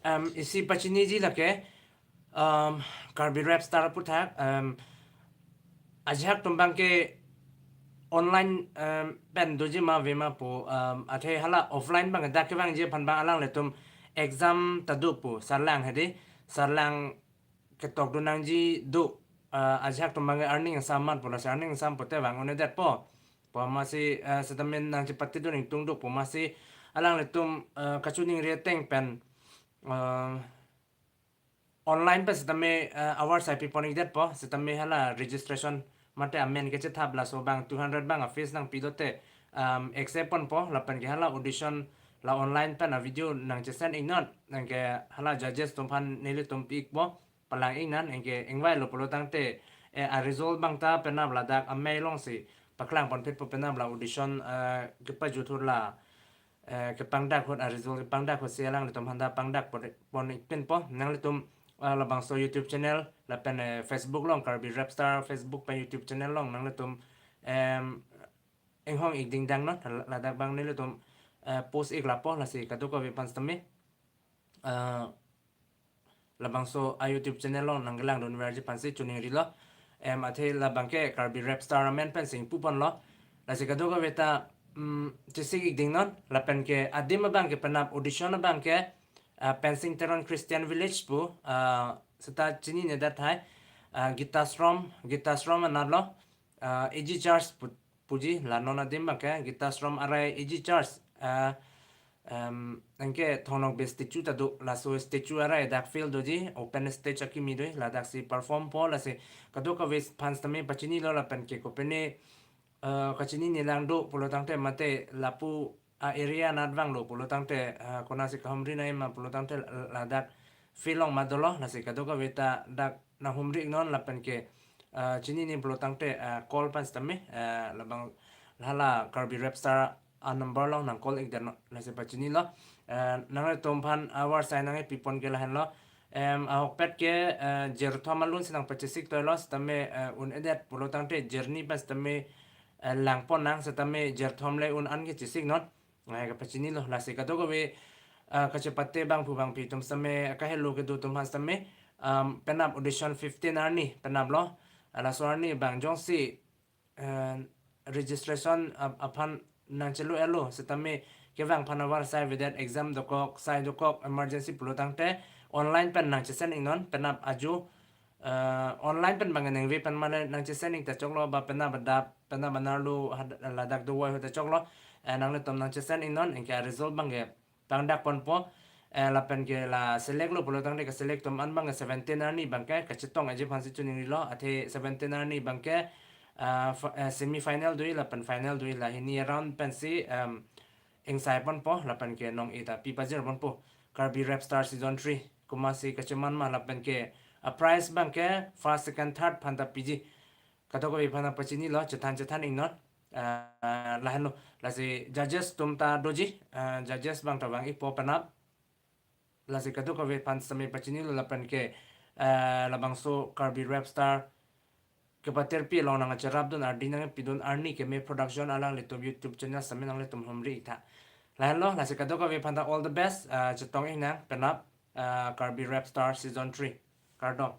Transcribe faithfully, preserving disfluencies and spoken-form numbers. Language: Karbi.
um, isi pachiniji lake, um, Karbi Rap Star aputhak, um, ajahak atum abangke online, um, pen doji ma ave ma pu, um, athe hala offline abang dak kevangji aphan abang alanglitum exam ta do pu, sarlang hedi, sarlang ketok do nangji do, uh, ajahak atum abangke arni angsam mat pu, lasi arni angsam pute vang un-edetpo. Pu amatsi, uh, sitame nangchepate do ningtung do pu amatsi alanglitum, uh, kachiningri ateng pen, uh, online pen sitame, uh, avarsai pipon-ikdetpo, sitame hala registration mate amen kechethap laso abang two hundred abang a-fees nangpi dote, um, accept ponpo, lapen ke hala audition la online pen a-video nangche-send-iknon, anke hala judges atum aphan nelitum pi-ikpo, palang-iknon, anke ingvailo pulo tangte, eh, a-result abang ta penap ladak amei alongsi paklang ponphitpo, penap la audition, eh, kepajut ahut la, eh, kepangdak ahut, a-result kepangdak ahutsi alanglitum aphanta pangdak pon, pon-ikpinpo. Nanglitum, eh, labangso YouTube channel lapen, eh, Facebook along, Karbi Rap Star Facebook pen YouTube channel along nanglitum, em, inghong-ik dingdang non, la-, ladak abang nelitum, eh, post-ik lapo, lasi kadokave aphan sitame, eh, labangso a-YouTube channel along nangkelangdun verji aphansi chiningrilo. Em, athe labangke Karbi Rap Star amen pensi ingpu ponlo. Lasi kadokave ta, mm, chesik-ik dingnon, lapen ke adim abangke penap audition abangke, ah, Pensing Teron Christian Village pu, ah, seta chinine dat hai, ah, Gita Ashram, Gita Ashram anatlo, ah, A G Church pu, puji, la non adim abangke Gita Ashram arai A G Church, ah, em, anke Thong Nokbe statue ta do, laso statue arai dak field doji, open stage akimi doji, ladaksi performpo, lasi kadokave aphan sitame pachinilo, lapen ke kopine, eh, kachinine lang do pulo tangte mate lapu a-area anat vanglo pulo tangte, eh, konatsi kahumri nangji ma pulo tangte la-, ladak field along ma dolo, lasi kadokave ta dak nanghumri-iknon, lapen ke, eh, chinine pulo tangte, eh, call pen sitame, eh, labang hala Karbi Rap Star a-number along nang call-ikdetnon, lasi pachinilo. Eh, nanglitum aphan avarsai nangkepipon ke lahenlo. Em, ahokpet ke, eh, jirthom alunsi nangpachesik toilo, sitame, eh, un-edet pulo tangte jirni pen sitame, eh, langpon nang, sitame jirthom le un an ke chesiknon. Eh, kapachinilo, lasi kadokave, eh, kachepate abangphu abangpi atum sitame, kahelo kedo atum aphan sitame, um, penap audition fifteen arni penaplo, laso arni abang jongsi, eh, registration ap-, aphan nangchelo-etlo, sitame kevang aphan avarsai avedet, exam dokok, sai dokok, emergency pulo tangte online pen nangche-send-iknon, penap ajo, eh, online pen abang nangve pen male nangche-send-ik ta choklo, ba penap adap, penap anerlo had-, ladak dovoi ahut ta choklo, eh, nanglitum nangche-send-iknon, anke a-result abangke pangdak ponpo, eh, lapen ke la select lo pulo tangte kaselect atum an abangke seventeen arni abangke kachetong-ikji aphansi chiningrilo, athe seventeen arni abangke, ah, fi-, eh, semi final doji lapen final doji, la hini round pensi, em, ingsai ponpo, lapen ke nong-e ta pi pajir ponpo, Karbi Rap Star Season three komatsi kacheman ma, lapen ke a-prize abangke first, second, third aphanta piji. Kadokave aphan pachinilo, chethan chethan-iknon. Ah, lahenlo, lasi judges atum ta doji, ah, judges abang ta vang-ikpo penap. Lasi kadokave aphan sitame pachinilo, lapen ke, ah, labangso Karbi Rap Star kepatirpi along nangcherapdun ardi nangpidun Arni Keme Production alanglitum YouTube channel sitame nanglitum humri-iktha. Lahenlo, lasi kadokave aphan ta all the best, ah, chetong-iknang penap, ah, Karbi Rap Star Season three. Kardom.